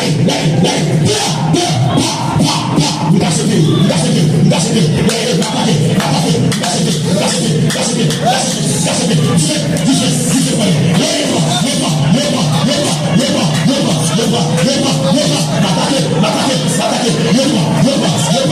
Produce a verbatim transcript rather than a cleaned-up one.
Lage, lage, lage. Tè, tè. Pa, pa, pa. M ka sete, m ka sete, m ka sete. Lage, m atake, m atake. M ka sete, m ka sete, m ka sete, m ka sete, m ka sete. Dife, dife, dife, dife. Leve, leve, leve, leve. M atake, m atake, m atake. Leve, leve, leve.